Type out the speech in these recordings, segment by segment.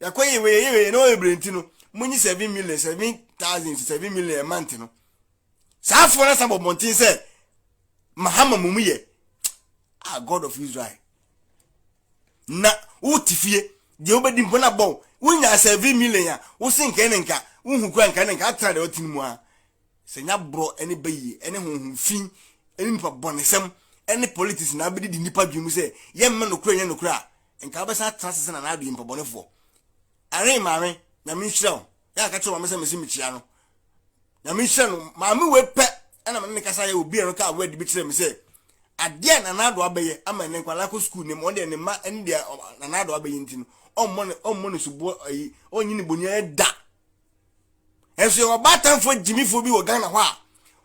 Yɛakɔyɛ wei, yɛyɛ wei, nneɛma bebree nti no, monyi 7 million, 7,000 to 7 million a month no. Saa afoɔ no asan bɔ mmɔnten sɛ Mahama mom yɛ. Ah, God of Israel. Na wote fie, deɛ wobɛdi mpo na bɔn, wonya 7 million a, wose nkɛn ne nka, wohu kura nkɛn ne nka, atena deɛ wote no mu a. Sɛ nya borɔ ne bayie ne honhom fi ne nipa bɔnesɛm ne politics na abɛdidi nipa dwene mu sɛ yɛmma nokorɛ nyɛ nokorɛ a, nka wobɛsan atena ase sɛ Nana Addo yɛ nipa bɔnefoɔ. Irene maame, Nyame nhyira wo. Yɛ aka kyerɛ maame sɛ mese mekyia no. Nyame nhyira no. Maame wei pɛ ɛna mene ne kasa yɛ obi a no kaa word bi kyerɛ me sɛ adeɛ a Nana Addo abɛyɛ ama ne nkwadaa kɔ sukuu ne mu, ɔno deɛ ne mma ne deɛ Nana Addo abɛyɛ nti no, ɔmmɔ ne soboɔ ayi, ɔnyi ne bɔni ayɛ da. Nso yɛwɔ ɔbaatanfoɔ gyimifoɔ bi wɔ Ghana hɔ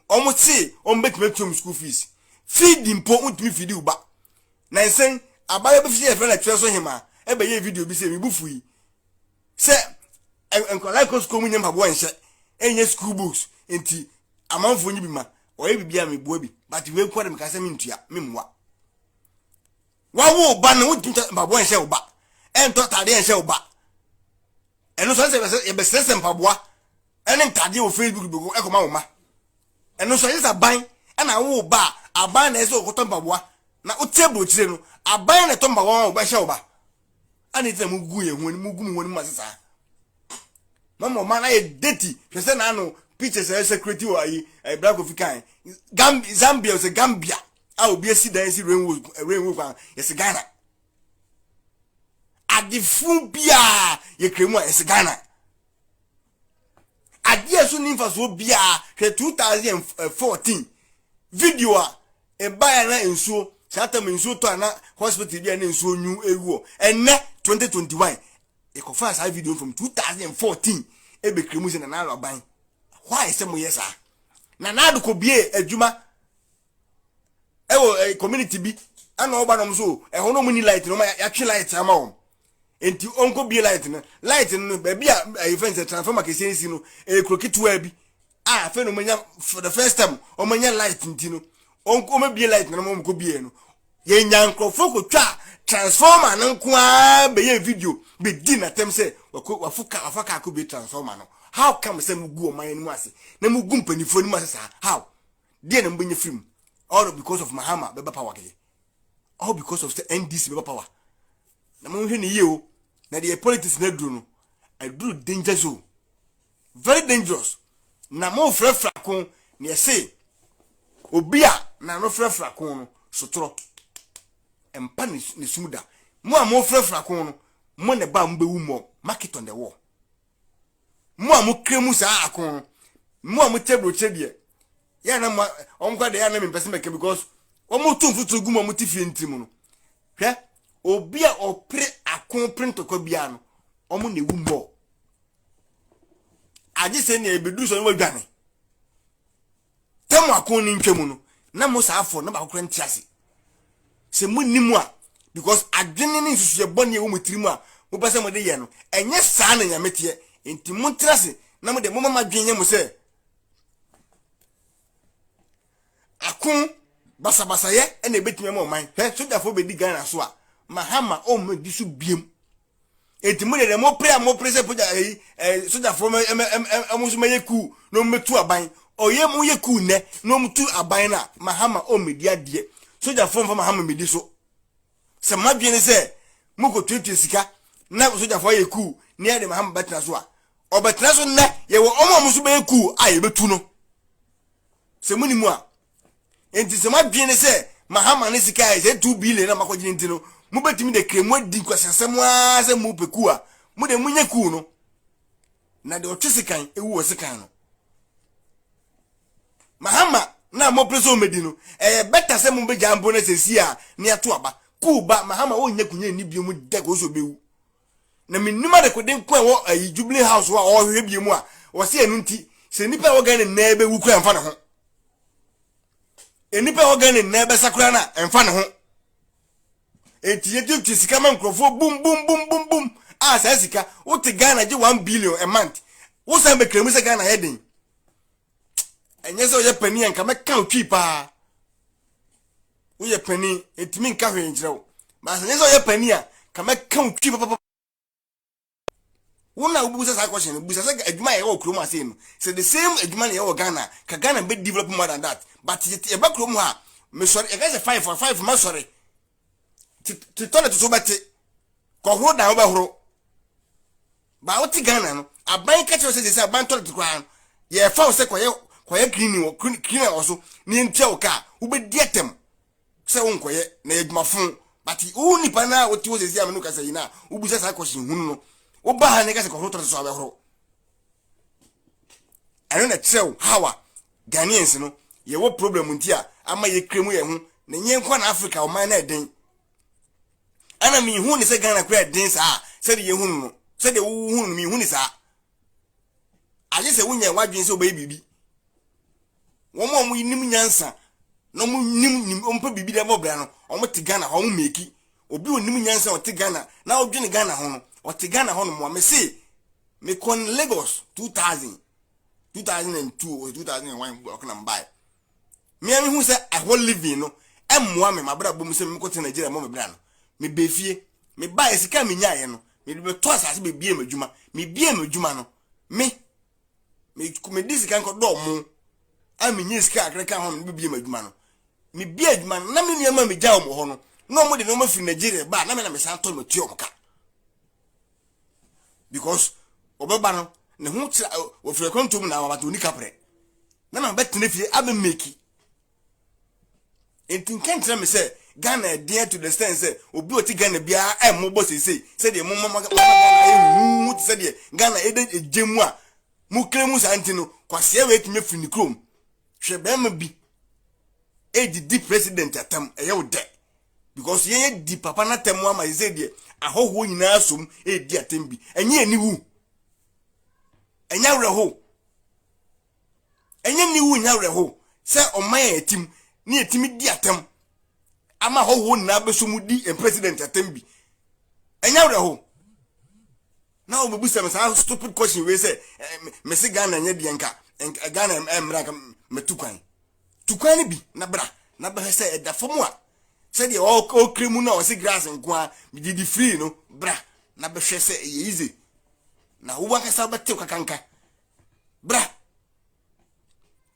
a wɔn se wɔn bɛtumi atua wɔn school fees. Feed mpo wontumi feedi wo ba. Na nsɛn abaayewa bi fi sɛ yɛfrɛ no Atwerɛ so Hemaa ɛbɛyɛɛ video bi sɛ me bo fui sɛ nkwadaa kɔ sukuu mu nyɛ mpaboa nhyɛ ɛnyɛ school books nti amanfoɔ nyi bi ma ɔyɛ biribi a meboa bi, but wei nkoa de meka sɛ mentua memmoa. Wawo ba no, wontumi tɔ mpaboa nhyɛ wo ba, ɛntɔ ataadeɛ nhyɛ wo ba. Ɛno nso ɛsɛ yɛbɛsrɛsrɛ mpaboa ɛne ntaadeɛ wɔ Facebook bi ɛkɔma wo ma. Ɛno nso ɛsɛ sɛ aban ɛna awo ba a, aban na ɛsɛ ɔkɔtɔ mpaboa na wote aburokyire no, aban na ɛtɔ mpaboa ma wo ba hyɛ wo ba. Ana nti na mugu yɛn ho anim, mugu mo ho anim ase saa? Mama ɔman ayɛ dirty. Hwɛ sɛ n'ano pictures a ɛsɛ create wɔ ayi ɛyɛ Black Kofi kan Gambia, Zambia sɛ Gambia a obi asi dan si rainbow kwan, yɛsɛ Ghana adefo biara yɛkura mu a yɛsɛ Ghana adeɛ so ni mfasoɔ biara. Hwɛ 2014 video a ɛbaeɛ na nsuo saa tam nsuo tɔ a na hospital bi a na nsuo nwu ewu hɔ. Ɛnɛ 2021 yɛkɔfaa saa video from 2014 ɛbɛkura mu sɛ Nana Addo aban. Why sɛ moyɛ saa? Nana Addo kɔbie adwuma ɛwɔ community bi ɛna ɔba nom so ɛhɔ no ɔmo ni light no, ɔmo yɛatwe light ama wɔn nti ɔnkɔ bie light no. Light no baabi a ɛyɛ fɛn sɛ transformer kɛseɛ si no, ɛyɛ kuro ketewa bi a afei na ɔmo anya for the first time ɔmo anya light nti no, ɔnkɔ ɔmo bie light no, ɔmo kɔ bie no, yɛnya nkurɔfoɔ kɔtwa transformer no nko ara bɛyɛ video bɛdi n'atɛm sɛ wakɔ wafo ka wafa kaa kɔ bie transformer no. How come sɛ mugu ɔman no mu ase na mugu mpanimfoɔ no mu ase saa? How deɛ na mobɛnya firi mu? All because of Mahama bɛba power kɛkɛ, all because of sɛ NDC bɛba power. Na monhwɛ ne yie o, na deɛ politics no aduru no, aduru danger zone, very dangerous. Na mofrɛfrɛ ako na yɛse obi a n'ano frɛfrɛ ako no sotorɔ mpa ne sum da. Mo a mofrɛfrɛ ako no, mo ne ba a mobɛwu mmɔ. Mark it on the wall. Mo a mokra mu saa ako no, mo a mote aburokyerɛ deɛ yɛ na mo wɔn kora deɛ yɛ na mempɛ sɛ mɛka because wɔn to mfuturo gu mu a wɔte fie ntiri mu no. Hwɛ, obi a ɔpere ako pere ntɔkwa biara no, wɔn na ewu mmɔ agye sɛ nea ebeduru sɛ wɔn adwane tɛm ako ne ntwa mu no. Na mo saa afɔ na baako kora nte ase sɛ mo ni mu a, because adwene ne nsusuɛ bɔne a ɛwɔ mo tiri mu a mopɛ sɛ mode yɛ no, ɛnyɛ saa na Nyame teɛ. Nti montena ase na mo de moma mo adwene nyɛ mo sɛ ako basabasayɛ ɛna ebetumi ama ɔman. Hwɛ, sogyafoɔ bɛdi Ghana so a, Mahama ɔmmɛdi so biem. Eti mo de deɛ mo pere a mo pere sɛ pogya ɛyi ɛɛ sogyafoɔ mɛ ɛmɛ ɛmɛ ɛmo nso mɛyɛ kuu na ɔmo bɛtu aban. Ɔyɛ mo yɛ kuu nnɛ na ɔmo tu aban na Mahama ɔmmɛdi adeɛ. Sogyafoɔ mfa Mahama mmɛdi so. Sɛ mo adwene sɛ mo kɔ tuatua sika na sogyafoɔ ayɛ kuu na yɛde Mahama bɛtena so a, ɔbɛtena so nnɛ, yɛwɔ ɔmo a ɔmo nso bɛyɛ kuu a yɛbɛtu no. Sɛ mo ni mu a, nti sɛ moadwene ne sɛ Mahama ne sika a ɛsɛ 2 billion na makɔgyene nti no mobɛtumi de kremu adi nkwasiasɛm ara sɛ mopɛ kuu a, mo de monyɛ kuu no na deɛ ɔtwe sekan ewu wɔ sekan no. Mahama na mopere sɛ ɔmɛdi no, ɛyɛ bɛta sɛ mobɛgya mpo no sɛ si a ne ato aba kuu ba. Mahama ɔnyɛ kunya nni bio mu da kɔ sɛ ɔbɛwu na menim adekode nko a ɛwɔ ayi Jubilee House hɔ a ɔrehwehwɛ bio mu a wɔse ɛno nti sɛ nnipa a ɛwɔ Ghana nyinaa bɛwu koraa mfa ne ho, nnipa a ɛwɔ Ghana nyinaa bɛsa koraa no a ɛmfa ne ho. Enti yɛtuatua sika ma nkurɔfoɔ bum bum bum bum bum a saa sika wote Ghana gye 1 billion a month, wosan bɛkira mu sɛ Ghana yɛ den. Ɛnyɛ sɛ ɔyɛ panin a nka mɛka wo twi paa. Woyɛ panin ɛntumi nka hwee nkyerɛ wo baasa. Nyɛ sɛ ɔyɛ panin a ka mɛka wo twi papapa. Wo na wobisa saa question no, bisa sɛ adwuma a yɛwɔ wɔ kurom ha sei no, sɛ the same adwuma na yɛwɔ wɔ Ghana a, ka Ghana bɛ develop more than that. But yɛba kurom ha a, mesɔre, yɛka sɛ 5 a, 5 mɛsɔre. Te, te toilet so wobɛte, kɔhoro dan wobɛhoro. Ba wote Ghana no, aban ka kyerɛ wo sɛ sɛ aban toilet koraa no, yɛfa wo sɛ kɔyɛ kɔyɛ cleaning wɔ cleaner wɔ so na yɛntua wo ka a, wobɛdi atɛm. Sɛ wo nkɔyɛ na yɛ adwuma fon, but wo nipa no a wote hɔ sɛsi a me no kasa yi no a wobisa saa question hunu no, woba ha ne ka sɛ kɔhoro tɔte so abɛhoro. Ɛno na kyerɛ wo how a Ghanaians no yɛwɔ problem nti a ama yɛkura mu yɛn ho na nyɛ nko na Africa ɔman no ɛden. Ɛna mehu ne sɛ Ghana kura ɛden saa sɛdeɛ yɛhu no, sɛdeɛ wohu no mehu ne saa. Agye sɛ wonya w'adwene sɛ wobɛyɛ biribi. Wɔn a wɔnim nyansa na wɔnim nim wɔmpɛ biribi de bɔ bra no, wɔte Ghana hɔ, wɔn meki. Obi onim nyansa ɔte Ghana na ɔdwene Ghana ho no, ɔte Ghana hɔ nom a mese mekɔ Lagos 2000, 2002 or 2001 ɔkena mbae. Me a mehu sɛ ɛhɔ living no ɛmmoa me mabrabɔ mu sɛ mekɔtena Nigeria mmɔ me bra no. Mebɛɛ fie, mebaeɛ sika a menyaeɛ no, mede bɛtɔ asase bɛbie m'adwuma. Mebie m'adwuma no, me mede sika nkɔdɔɔ mo a menyɛ sika kakra ka ho mede bɛbie m'adwuma no. Mebie adwuma no, na me nneɛma a megya wɔn hɔ no, na wɔn de nneɛma firi Nigeria ba na me na mesan tɔ no matua wɔn ka. Because ɔbɛba no, ne ho kyerɛ wɔfiri akwantuo mu na wabata ɔni kaprɛ. Na ma bɛtena fie abɛmeki. Nti nka nkyerɛ me sɛ Ghana ɛdeɛ to the extent sɛ obi ɔte Ghana biara ɛmmɔbɔ seesei sɛdeɛ mo mama Ghana ayɛ huhuhu te sɛdeɛ Ghana ɛda egye mu a mo kle mu saa nti no kwaseɛ wei tumi afiri ne kurom. Hwɛ bɛrima bi ɛdidi president atam, ɛyɛ wo dɛ because yɛn yɛ di papa n'atam ama seesei deɛ ahɔhoɔ nyinaa som ɛredi atam bi. Ɛnyɛ aniwu, ɛnyɛ awerɛho. Ɛnyɛ ne wu nyɛ awerɛhow sɛ ɔman a yɛte mu na yɛtumi di atɛm ama ahɔhoɔ nyinaa bɛsɔ mu di yɛn president atɛm bi. Ɛnyɛ awerɛhow. Na wɔbɛbisa me saa stupid question wei sɛ mese Ghana nyɛ deɛ nka Ghana mmra nka mɛtu kwan. Tu kwan no bi na bra na bɛhwɛ sɛ ɛda fam a sɛdeɛ ɔkere mu no a ɔse grass nko a didi free no, bra na bɛhwɛ sɛ ɛyɛ easy na wo ankasa wobɛtew kakanka. Bra,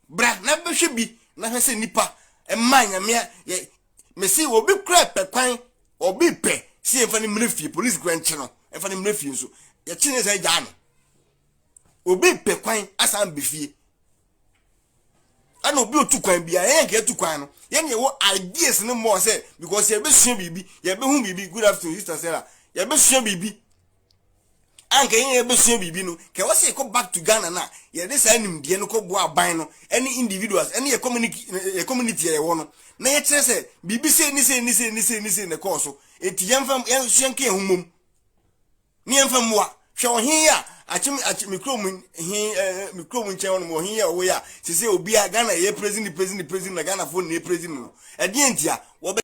bra na bɛhwɛ bi na hwɛ sɛ nipa mmaa nyame a yɛ mesi obi kura pɛ kwan, obi pɛ si yɛmfa ne mmerɛ fie, polisi kura nkye no ɛmfa ne mmerɛ fie nso yɛkye ne sɛ gyaa no. Obi pɛ kwan asan bɛ fie ɛna obi otu kwan bia yɛn nka yɛtu kwan no yɛn yɛwɔ ideas no more sɛ because yɛbɛsua biribi, yɛbɛhu biribi. Good afternoon, Sister Sarah. Yɛbɛsua biribi anka yɛn yɛbɛsua biribi no ka ɛwɔ sɛ yɛkɔ back to Ghana no a yɛde saa nimdeɛ no kɔboa aban no ɛne individuals ɛne yɛ community, yɛ community a yɛwɔ no na yɛkyerɛ sɛ biribi sei ne sei ne sei ne sei ne sei na ɛkɔɔ so, enti yɛmfa yɛnsua nka yɛn ho mmom ne yɛmfa mmoa. Hwɛ ɔhen yi a akyem akyem me kurom he me kurom nkyɛn hɔ nom ɔhen yi a ɔwɔ yi a sese obi a Ghana yɛ president president president na Ghana fo ne president no ɛdeɛ ntia wɔbɛ.